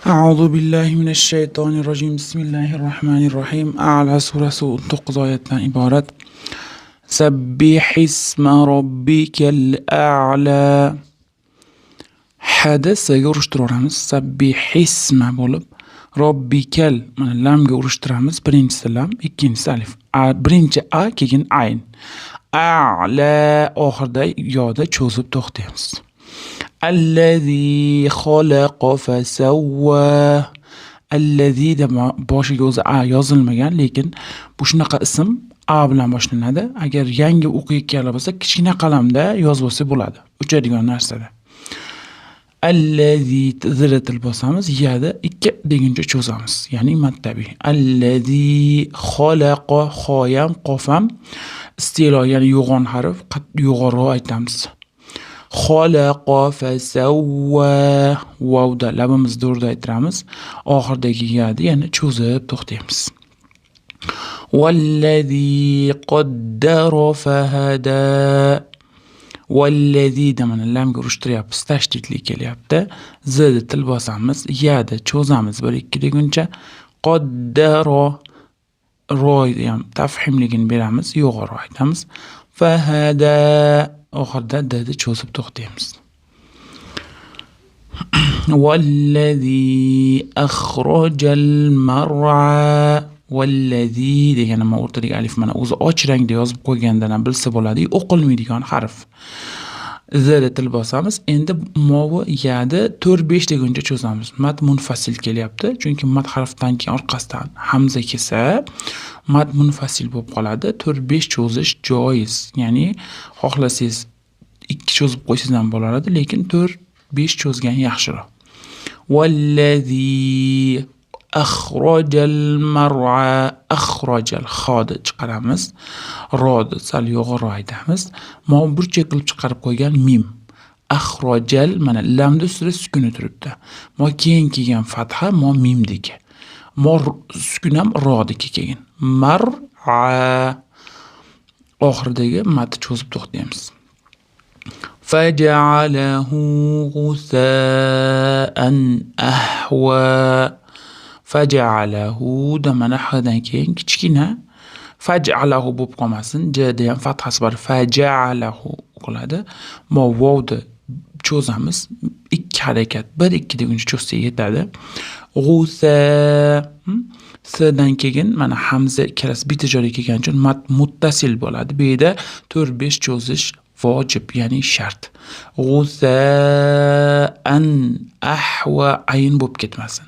A'udhu billahi minash shaytonir rojim. Bismillahir rohmanir rohim. A'la surasi 19 oyatdan iborat. Sabbihisma robbikal a'la. Hada S ga urishtiraveramiz. Sabbihisma bo'lib, robbikal mana lamga urishtiramiz. Birinchisi lam, ikkinchisi alif. A, birinchi a, keyin ayn. A'la oxirida yoda cho'zib to'xtaymiz. Allazi xalaqa fasawwa. Allazi deb boshiga o'zi a yozilmagan, lekin bu shunaqa ism a bilan boshlanadi. Agar yangi o'qiyotganlar bo'lsa, kichkina qalamda yozib olsa bo'ladi. O'chadigan narsada. Allazi zila til bosamiz, yada ikki deguncha cho'zamiz. Ya'ni mad tabiiy. Allazi xalaqa xoyam qofam istilo, ya'ni yo'g'on harf, yo'g'onroq aytamiz. Xalaqa fasawwa vovda labimizni do'rda aytiramiz. Oxiridagi yadi yana cho'zib to'xtaymiz. Vallazi qaddara fahada. Vallazi da mana lamga urishtiryapmiz, tashdidli kelyapti. Zda til bosamiz, yada cho'zamiz 1-2 deguncha. Qaddara royni ham tafhimligini beramiz, yo'g'onroq aytamiz. Fahada oxirida dni cho'zib to'xtaymiz. Vallazi akhrajal mar'a. Vallazi degani mana o'rtadagi alif mana o'zi och rangda yozib qo'ygandan ham bilsa bo'ladi, o'qilmaydigan harf. Zda til bosamiz. Endi movi yadi 4-5 deguncha cho'zamiz. Mad munfasil kelyapti. Chunki mad harfdan keyin orqasidan hamza kelsa, mad munfasil bo'lib qoladi. 4-5 cho'zish joiz. Ya'ni xohlasangiz 2 cho'zib qo'ysangiz ham bo'laveradi, lekin 4-5 cho'zgan yaxshiroq. Vallazi akhrajal mar'a. Akhrajal xoni chiqaramiz. Roni sal yo'g'onroq aytamiz. Mo burchak qilib chiqarib qo'ygan mim. Akhrajal mana lamni ustida sukuni turibdi. Mo keyin kelgan fatha mo mimdiki. Mo sukun ham rodiki keyin. Mar'a oxiridagi madni cho'zib to'xtaymiz. Faja'alahu g'usa'an ahwa. Faja'alahu da mana hdan keyin kichkina faj'alahu bo'lib qolmasin. Jda ham fathasi bor. Faja'alahu o'qiladi. Mo vovni cho'zamiz. Ikki harakat. 1-2 deguncha cho'zsak yetadi. G'usa S dan keyin mana hamza ikkalasi bitta joyda kelgani uchun mad muttasil bo'ladi. Bu yerda 4-5 cho'zish vojib, ya'ni shart. G'usa'an ahva ayn bo'lib ketmasin.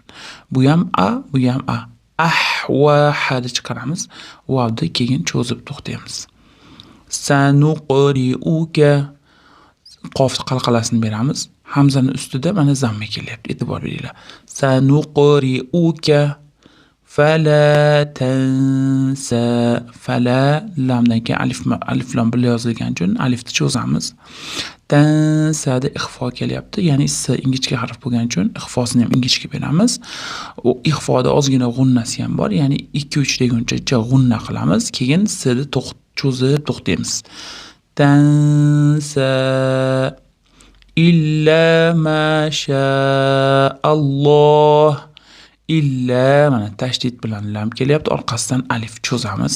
Bu ham a, bu ham a. Ahva hadi chiqaramiz. Vavni keyin cho'zib to'xtaymiz. Sanuqri'uka qof qalqalasini beramiz. Hamzani ustida mana zamma kelyapti. E'tibor beringlar. Sanuqri'uka fala tansa. Fala lamdan keyin alif alif lam birga yozilgani uchun alifni cho'zamiz. Tansada ixfo kelyapti. Ya'ni s ingichka harf bo'lgani uchun ixfosini ham ingichka beramiz. U ixfoda ozgina g'unnasi ham bor. Ya'ni 2-3 deguncha g'unna qilamiz. Keyin s ni cho'zib to'xtaymiz. Tansa illa ma Alloh. Illa mana tashdid bilan lam kelyapti. Orqasidan alif cho'zamiz.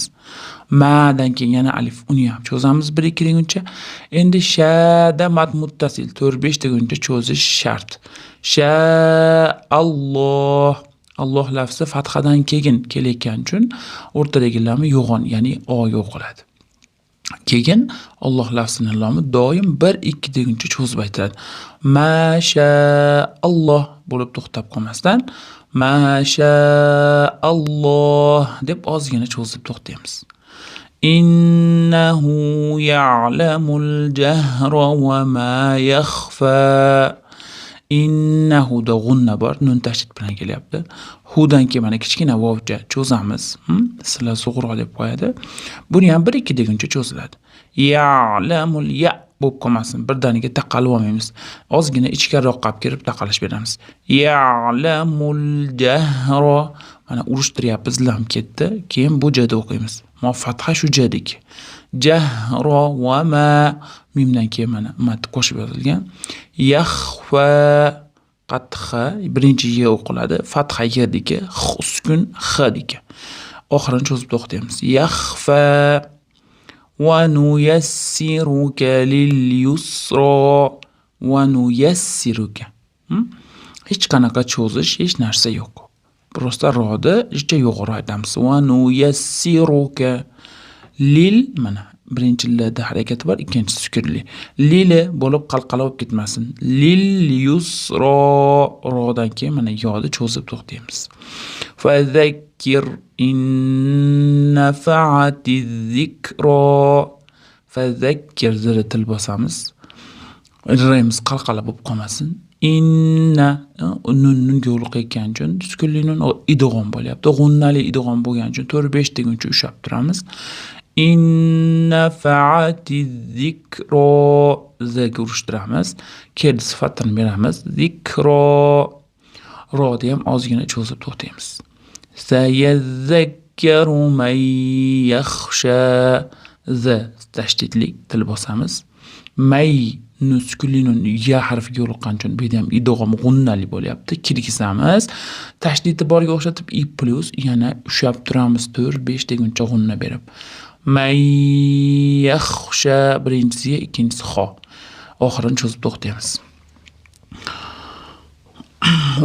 Ma'dan keyin yana alif, uni ham cho'zamiz 1-2 deguncha. Endi shada mad muttasil 4-5 deguncha cho'zish shart. Sha Alloh. Alloh lafzi fathadan keyin kelayotgani uchun o'rtadagi lami yo'g'on, ya'ni o ga o'qiladi. Keyin Alloh lafzini lomi doim 1-2 deguncha cho'zib aytiladi. Ma sha Alloh bo'lib to'xtab qolmasdan ma sha Alloh deb ozgina cho'zib to'xtaymiz. Innahu ya'lamul jahra va ma yakhfa. Innahu da g'unna bor, nun tashdid bilan kelyapti. Hudan keyin mana kichkina vovcha cho'zamiz. Sila sug'ro deb qo'yadi. Buni ham 1-2 deguncha cho'ziladi. Ya'lamul ya bo'lib qolmasin. Birdaniga taqalib olmaymiz. Ozgina ichkariroqqa olib kirib taqalish beramiz. Ya'lamul jahra mana urushtiryapmiz, lam ketdi. Keyin bu jada o'qiymiz. Mo fatha shu jadiki. Jahra va ma mimdan keyin mana mat qo'shib yozilgan. Yakhfa Qattiq X, birinchi Y o'qiladi. Fatha Y diki, X sukun X diki. Oxirini cho'zib to'xtaymiz. Yaxfa va nuyassiruka lil yusra va nuyassiruka. Hech qanaqa cho'zish, hech narsa yo'q. Prosta rodi ichcha yo'g'ri aytamiz. Va nuyassiruka lil, mana birinchi lda harakati bor, ikkinchisi sukunli. Lili bo'lib qalqala bo'lib ketmasin. Lil yusro, rodan keyin mana yoni cho'zib to'xtaymiz. Fazakkir in nafa'ati zikro. Fazakkir zira til bosamiz. Rimiz qalqala bo'lib qolmasin. Inna nun nunga yo'liqayotgani uchun sukunli nun idg'om bo'lyapti. G'unnali idg'om bo'lgani uchun 4-5 deguncha ushlab turamiz. Inna fa'ati zikro, z ga urishtiramiz. Kel sifatini beramiz. Zikro, roni ham ozgina cho'zib to'xtaymiz. Sayazakkaru man yakhsha, z tashdidlik til bosamiz. May nun sukunli nun ya harfiga yo'liqqani uchun bu yerda ham idg'om g'unnali bo'lyapti. Kirgizamiz. Tashdidi borga o'xshatib i plyus yana ushlab turamiz 4-5 deguncha g'unna berib. May yakhsha, birinchisiga, ikkinchisi xo. Oxirini cho'zib to'xtaymiz.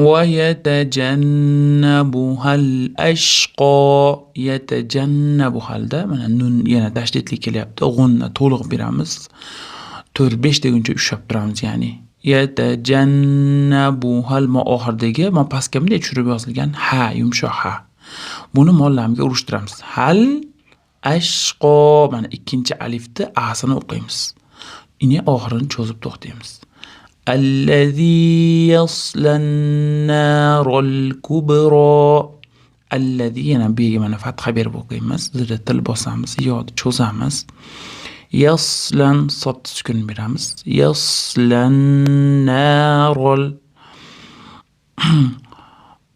Va yatajannabuhal ashqa, yatajannabuhalda mana nun yana tashdidli kelyapti. G'unna to'liq beramiz. 4-5 deguncha ushlab turamiz, ya'ni yatajannabuhal ma oxiridagi ma pastga bunday tushirib yozilgan ha, yumshoq ha. Buni mollamga urushtiramiz. Hal ashqo, mana ikkinchi alifni asini o'qiymiz. Ini oxirini cho'zib to'xtaymiz. Allazi yaslan narol kubro. Allazi yana b ga mana fatha berib o'qiymiz. Zira til bosamiz, yod cho'zamiz. Yaslan sot sukun beramiz. Yaslan narol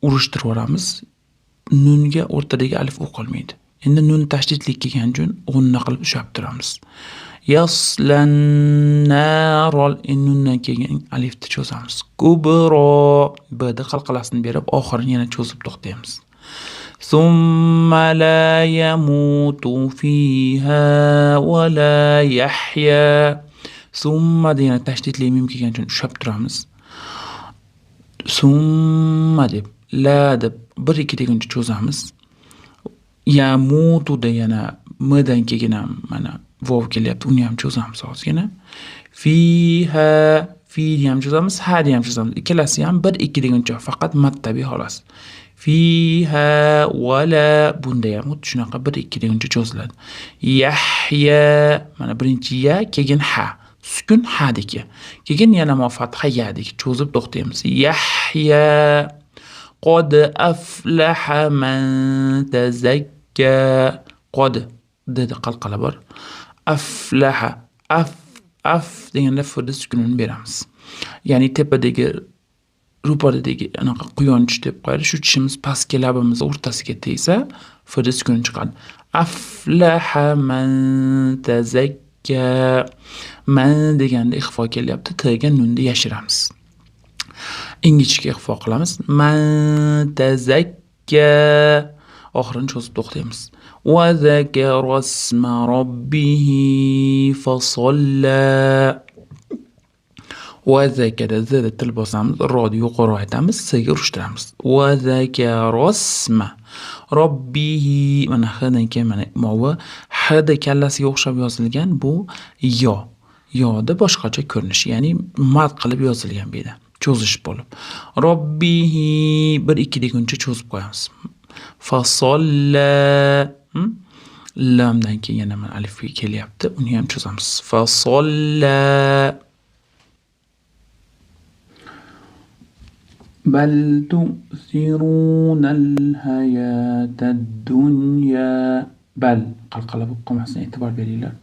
urushtirib yuboramiz. Nunga o'rtadagi alif o'qilmaydi. Endi nun tashdidlik kelgani uchun g'unna qilib ushlab turamiz. Yaslan narol, endi nundan keyin alifni cho'zamiz. Kubro, b da qalqalasini berib oxirini yana cho'zib to'xtaymiz. Summa la yamutu fiha va la yahya. Summa yana tashdidli mim kelgani uchun ushlab turamiz. Summa deb, la deb 1-2 deguncha cho'zamiz. Yamutu da yana m dan keyin ham mana vov kelyapti, uni ham cho'zamiz ozgina. Fiha, fi ham cho'zamiz, ha ham cho'zamiz. Ikkalasi ham 1-2 deguncha faqat maddaviy xolos. Fiha va la, bunda ham xuddi shunaqa 1-2 deguncha cho'ziladi. Yahya, mana birinchi ya, keyin ha, sukun ha deki. Keyin yana mo fatha ya deki cho'zib to'xtaymiz. Yahya qad aflaha man tazakka. Qad dedi qalqala bor. Aflaha, af af deganda fda sukunini beramiz. Ya'ni tepadagi ro'paradagi anaqa quyon tish deb qo'yadi. Shu tishimiz pastki labimiz o'rtasiga tegsa, fda sukuni chiqadi. Aflaha man tazakka. Man deganda ixfo kelyapti. T ga nunni yashiramiz. Ingichka ixfo qilamiz. Man tazakka, oxirini cho'zib to'xtaymiz. Va zakara isma robbihi fasalla. Va zakara zda til bosamiz, roni yuqori aytamiz, s ga urishtiramiz. Va zakara isma robbihi, mana h dan keyin mana movi h da kallasiga o'xshab yozilgan bu yo. Yoda boshqacha ko'rinishi, ya'ni mad qilib yozilgan bu yerda. Cho'zish bo'lib. Robbihi 1-2 deguncha cho'zib qo'yamiz. Fasalla, lamdan keyin yana mana alif kelyapti, uni ham cho'zamiz. Fasalla. Bal tu'thiruna al-hayata ad-dunya. Bal qalqala bo'lib qolmasin, e'tibor beringlar.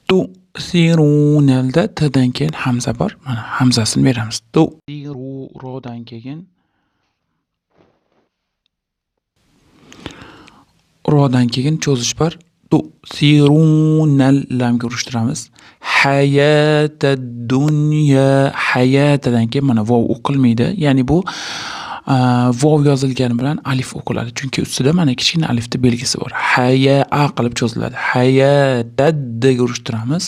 Tu'thirunalda t dan keyin hamza bor. Mana hamzasini beramiz. Tu'thiru rodan keyin rodan keyin cho'zish bor. Tu'sirunal lamga urishtiramiz. Hayatad dunya, hayatadan keyin mana vov o'qilmaydi. Ya'ni bu vov yozilgani bilan alif o'qiladi. Chunki ustida mana kichkina alifni belgisi bor. Haya a qilib cho'ziladi. Hayatad ga urishtiramiz.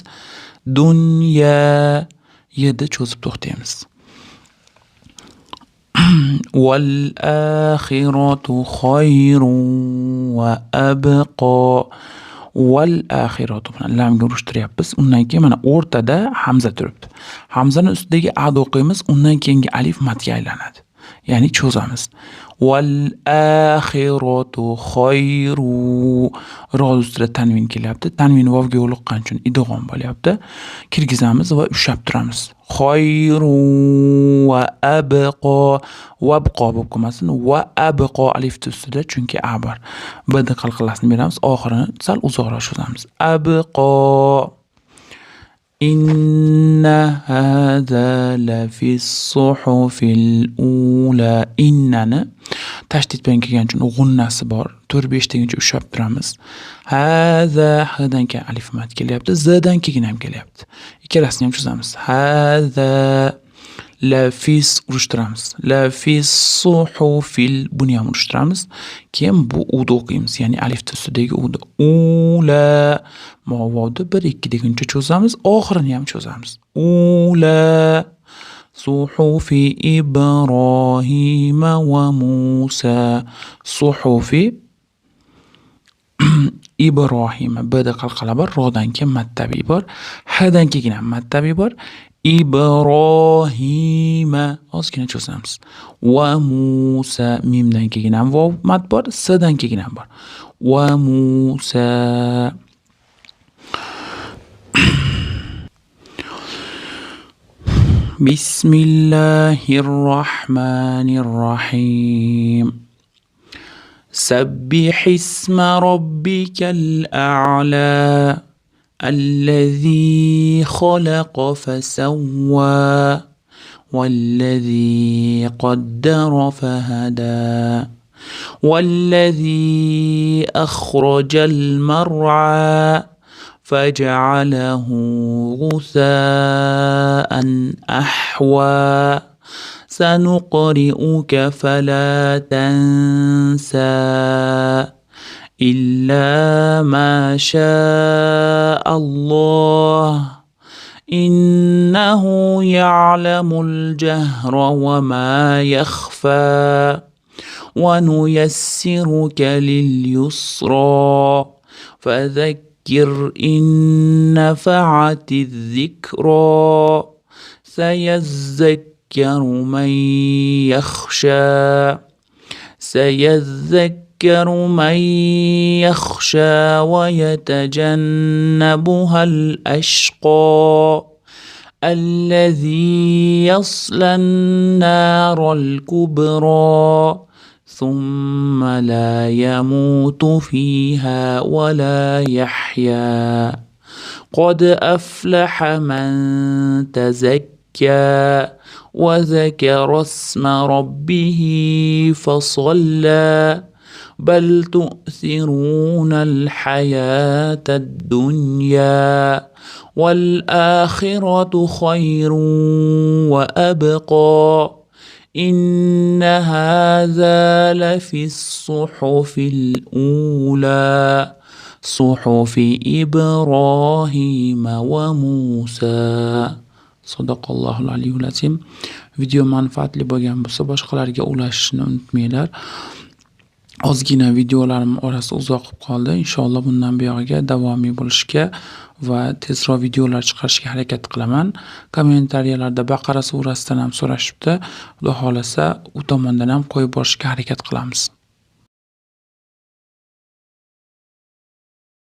Dunya yerda cho'zib to'xtaymiz. Wal axiratu khayrun va abqa. Wal axiratu bilan lamga urishtiryapmiz. Undan keyin mana o'rtada hamza turibdi. Hamzani ustidagi a o'qiymiz, undan keyingi alif matga aylanadi. Ya'ni cho'zamiz. Wal axiratu khayru, ro ustida tanvin kelyapti. Tanvin vovga yo'liqqani uchun idg'om bo'lyapti. Kirgizamiz va ushlab turamiz. Khayru va abqo, vabqo bo'lib qolmasin. Va abqo alifni ustida, chunki a bor. B ni qalqalasini beramiz, oxirini sal uzoqroq cho'zamiz. Abqo. Inna hada lafis suhufil ula. Innani tashdid bilan kelgani uchun g'unnasi bor. 4-5 deguncha ushlab turamiz. Haza, hdan keyin alif mat kelyapti, zdan keyin ham kelyapti. Ikkalasini ham cho'zamiz. Haza lafis urishtiramiz. Lafis suhufil, buni ham urishtiramiz. Keyin bu uni o'qiymiz, ya'ni alifni ustidagi uni. Ula vovni 1-2 deguncha cho'zamiz, oxirini ham cho'zamiz. Ula suhufi Ibrohima va Musa. Suhufi Ibrohima, B da qalqala bor, rodan keyin mad tabiiy bor, H dan keyin ham mad tabiiy bor. Ibrohima ozgina cho'zamiz. Va Musa, mimdan keyin ham vov mad bor, S dan keyin ham bor. Va Musa. Bismillahirrohmanirrohim. Sabbih isma robbikal a'la allazi xalaqa fasawwa wallazi qaddara fahada wallazi akhrajal mar'a faj'alahu ghusaan ahwa. Sanuqri'uka fala tansa illa ma sha'a Alloh. Innahu ya'lamul jahra wa ma yakhfa wa nuyassiruka lil yusra. Fadhakkir in nafa'ati dhikra. Sayazzakkaru man yakhsha. Sayazzakkaru man yakhsha wa yatajannabuha al-ashqa allazi yasla an-nara al-kubra thumma la yamutu fiha wa la yahya. Qad aflaha man tazakka wa zakara isma robbihi fasalla. Bal tu'thiruna al-hayata ad-dunya wal akhiratu khayrun wa abqa. Inna hadha lafi as-suhufil ula suhufi Ibrohima va Musa. Sadaqallohul aliyyul azim. Video manfaatli bo'lgan bo'lsa, boshqalarga ulashishni unutmanglar. Ozgina videolarim orasi uzoq qolib qoldi. Inshaalloh bundan buyog'iga davomiy bo'lishga va tezroq videolar chiqarishga harakat qilaman. Kommentariyalarda Baqara surasidan ham so'rashibdi. Xudo xolasa, u tomondan ham qo'yib borishga harakat qilamiz.